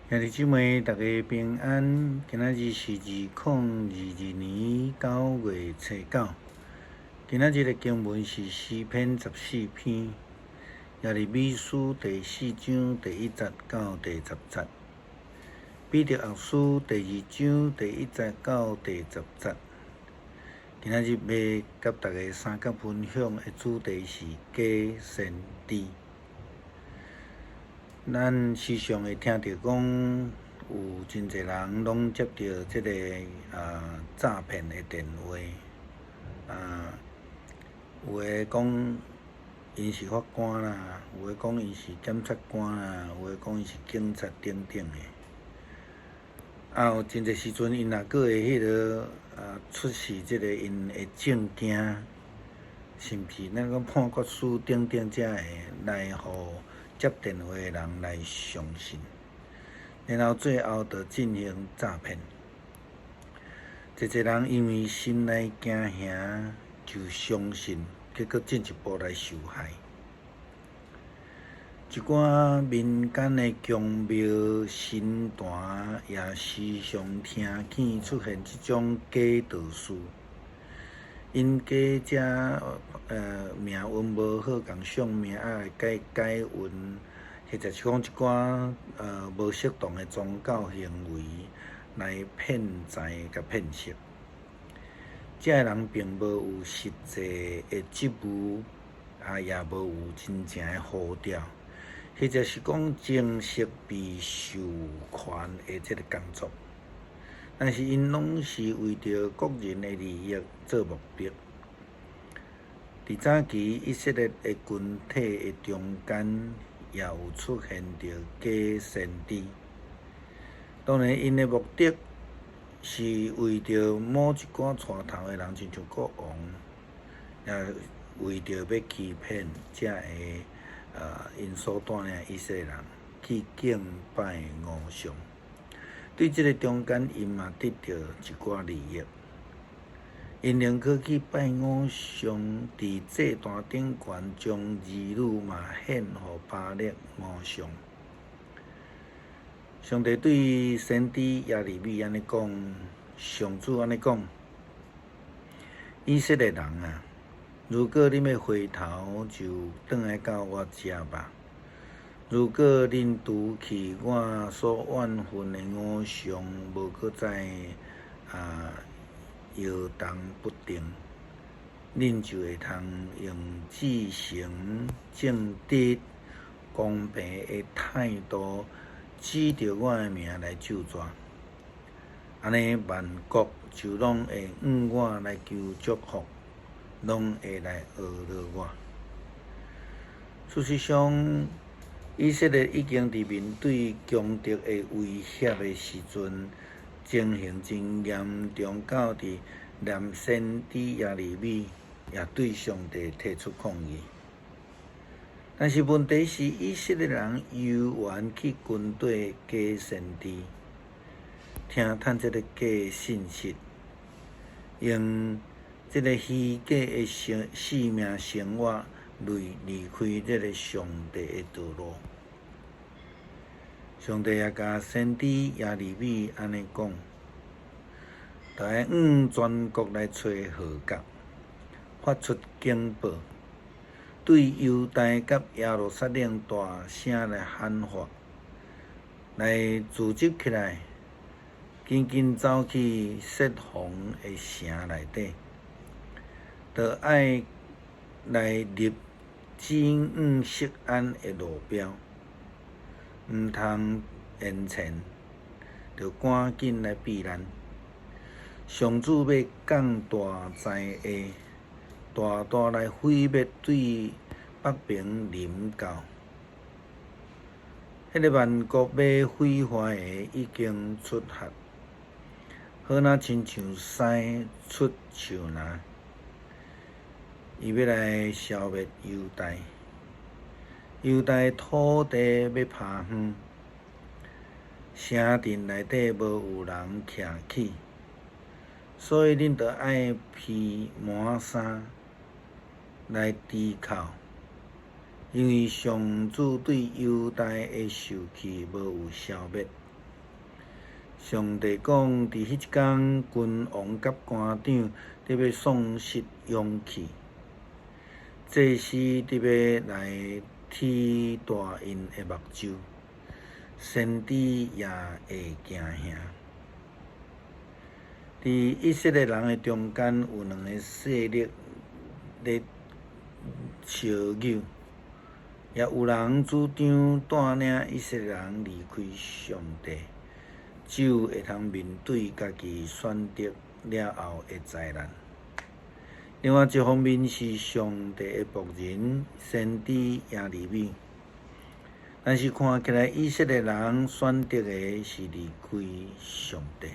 兄弟姊妹，大家平安。今仔日是2022年9月初9。今仔日的經文是詩篇14篇，耶利米書第四章第一節到第十節，彼得後書第二章第一節到第十節。今仔日欲佮大家相佮分享的主題是假先知。咱時常會聽著講，有真濟人攏接著這个詐騙的電話，有的講𪜶是法官啦，有的講𪜶是檢察官啦，有的講𪜶是警察等等的。有真濟時陣，𪜶若閣會彼个出示這个𪜶的證件，甚至咱講判決書等等，才會來予接電話的人來相信，然後最後就進行詐騙。濟濟人因為心內驚嚇就相信，結果進一步來受害。一寡民間的宮廟神壇也時常聽見出現這種假道士，𪜶假遮命運無好，共相命來改改運，或者是講一寡無適當的宗教行為來騙財佮騙色。這个人並無有實際的職務，也無有真正的護照，或者是講正式被授權的這个工作，但是𪜶攏是為著個人的利益做目的。佇早期以色列的群體的中間，也有出現著假先知。當然，𪜶的目的是為著某一寡帶頭的人，親像國王，也為著欲欺騙這个𪜶所帶領的以色列人去敬拜偶像。對這个中間，𪜶嘛得著一寡利益。𪜶寧可去拜偶像，佇祭壇頂懸將兒女嘛獻予巴力偶像。上帝對先知耶利米按呢講，上主按呢講：以色列人啊，如果恁欲回頭，就轉來到我遮吧。如果恁除去我所怨恨的偶像，無閣再搖動不定，恁就會通用至誠、正直、公平的態度，指著我的名來咒詛。按呢萬國就攏會向我來求祝福，攏會來學著我。事實上，以色列已經佇面對強敵的威脅的時陣，情形真嚴重，到佇連先知耶利米也對上帝提出抗議。但是問題是，以色列人猶原去跟綴假先知，聽趁這个假信息，用這个虛假的生命生活來離開這个上帝的道路。上帝也共先知耶利米按呢講，著愛向全國來吹號角，發出警報，對猶大佮耶路撒冷大聲來喊話，來組織起來，緊緊走去設防的城內底，著愛來立指向錫安的路標。毋通延遲，著趕緊來避難。上主欲降大災禍，大大來毀滅對北邊臨到。彼个萬國欲毀壞的已經出發，好若親像獅出樹林，伊欲來消滅猶大。猶大土地欲拋荒，城鎮內底無有人徛起，所以恁著愛披麻衫來豬哭，因為上主對猶大的受氣無有消滅。上帝講，佇彼一工，君王佮官長得欲喪失勇氣，祭司得欲來鐵大𪜶的目睭，先知也會驚嚇。佇以色列人的中間有兩個勢力咧相搝，也有人主張帶領以色列人離開上帝，只有會通面對家己選擇了後的災難。另外一方面是上帝的僕人先知耶利米，但是看起來以色列人選擇的是離開上帝。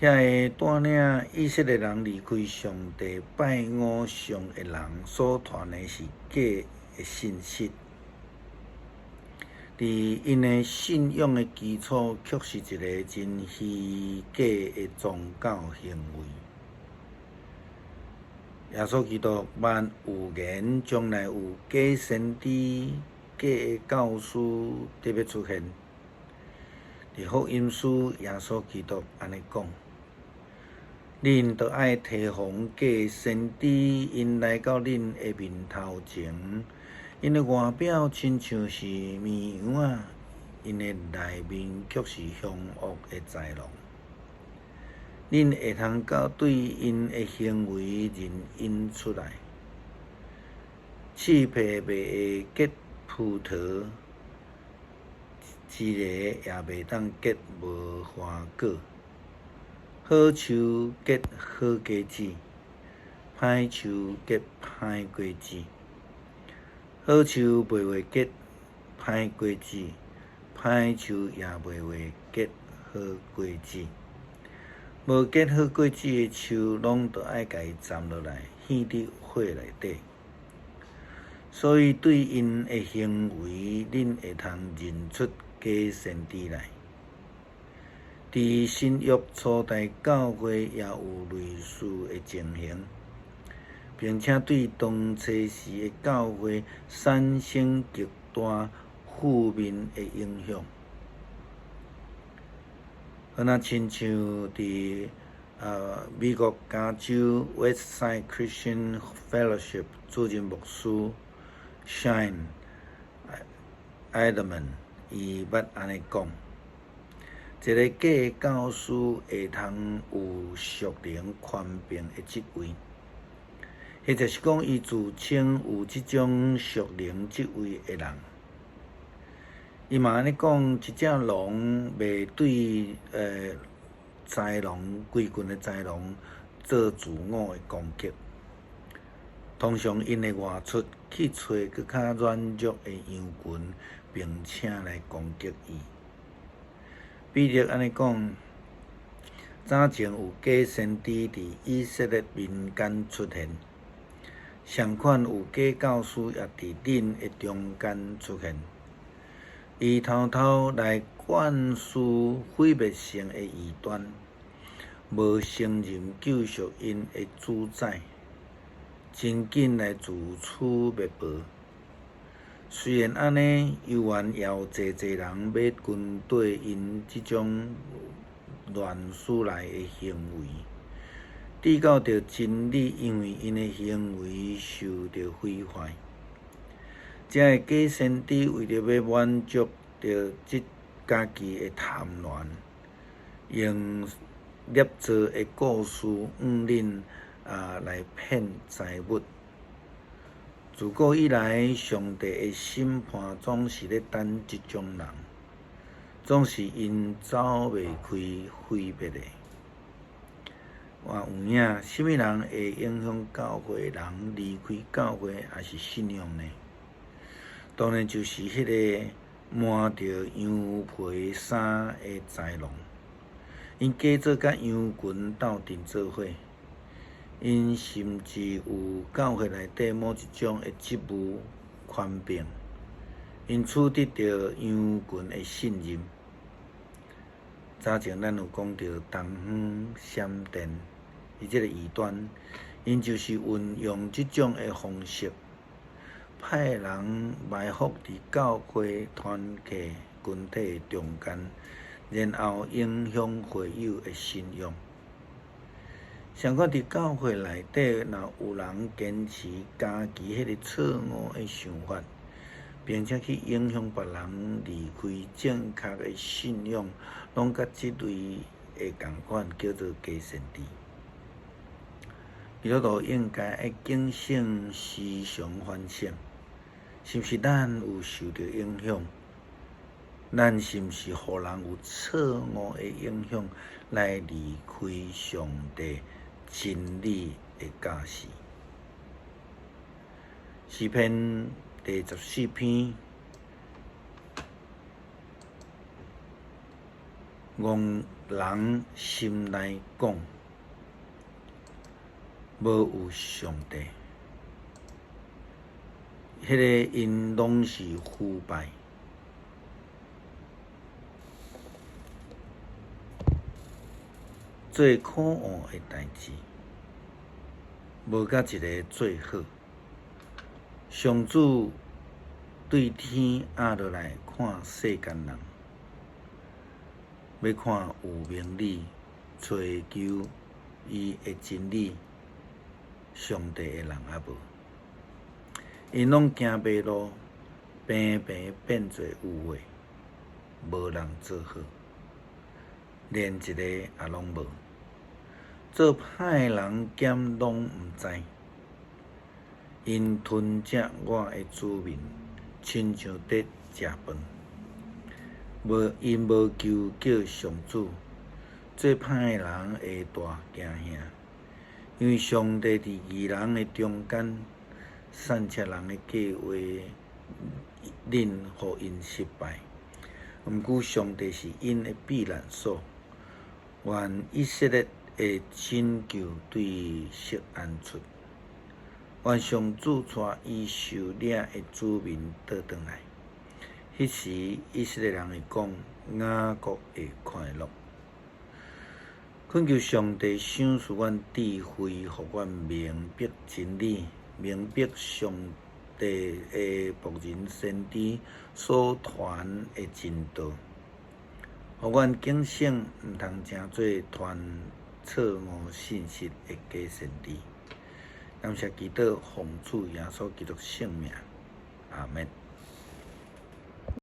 遐個帶領以色列人離開上帝拜偶像的人所傳的是假的信息，佇𪜶的信仰的基礎，卻是一个真虛假的宗教行為。耶穌基督捌預言，將來有假先知、假的教師得欲出現。佇福音書，耶穌基督按呢講：恁著愛提防假先知，𪜶來到恁的面頭前，𪜶的外表親像是綿羊仔，𪜶的內面卻是兇惡的豺狼。恁會通夠對𪜶的行為認𪜶出來。刺皮袂會結葡萄，枝蘆也袂當結無花果。好樹結好果子，歹樹結歹果子。好樹袂會結歹果子，歹樹也袂會結好果子。無結好果子的樹，攏著愛共伊斬落來，扔佇火內底。所以對𪜶的行為，恁會通認出假先知來。佇新約初代教會也有類似的情形，並且對當初時的教會產生極大負面的影響。好若親像佇美國加州 Westside Christian Fellowship 主任牧師 Shane Idleman 伊捌按呢講：一个假教師會通有屬靈權柄的職位，或者是講伊自稱有這種屬靈職位的人。伊嘛按呢講，一隻狼袂對豺狼規群的豺狼做自我的攻擊，通常𪜶會外出去揣閣較軟弱的羊群，並且來攻擊伊。彼得按呢講，早前有假先知佇以色列民間出現，相款有假教師也佇恁的中間出現。伊偷偷來灌輸毀滅性的異端，無承認救贖𪜶的主宰，真緊來自取滅亡。雖然按呢，猶原也有濟濟人欲跟綴𪜶這種亂出來的行為，直到著真理因為𪜶的行為受著毀壞。這个假先知為著欲滿足著這家己的貪婪，用捏造的故事向恁來騙財物。自古以來，上帝的審判總是咧等這種人，總是𪜶走袂開毀滅的。有影，啥物人會影響教會人離開教會，抑是信仰呢？當然就是彼个瞞著羊皮衫的豺狼，𪜶假做佮羊群鬥陣做伙，𪜶甚至有教會內底某一種的職務權柄，𪜶取得著羊群的信任。早前咱有講著東方閃電，伊這个異端，𪜶就是運用這種的方式，派人埋伏佇教會團體群體中間，然後影響會友的信仰。相款佇教會內底，若有人堅持家己彼個錯誤的想法，並且去影響別人離開正確的信仰，攏佮這類的仝款，叫做假先知。基督徒應該愛警醒，時常反省，是毋是咱有受著影響？咱是毋是予人有錯誤的影響來離開上帝真理的教示？詩篇第14篇，戇人心內講，無有上帝，彼个𪜶攏是腐敗，做可惡的代誌，無佮一个做好。上主對天壓落來看世間人，欲看有明理追求伊的真理，上帝的人猶無？𪜶攏行迷路，平平變做有話，無人做好，連一個也攏無。做歹的人兼攏毋知，𪜶吞食我的子民，親像佇食飯。無𪜶無求叫上主，做歹的人會大驚嚇，因為上帝佇義人的中間，散赤人的計劃，忍予𪜶失敗。毋過上帝是𪜶的避難所，願以色列的拯救對錫安出，願上主帶伊受領的子民倒轉來。彼時以色列人會講，雅各會快樂。懇求上帝賞賜阮智慧，予阮明白真理，明白上帝的僕人先知所傳的真道，予阮警醒，毋通成做傳錯誤信息的假先知。感謝基督，奉主耶穌基督聖名，阿們。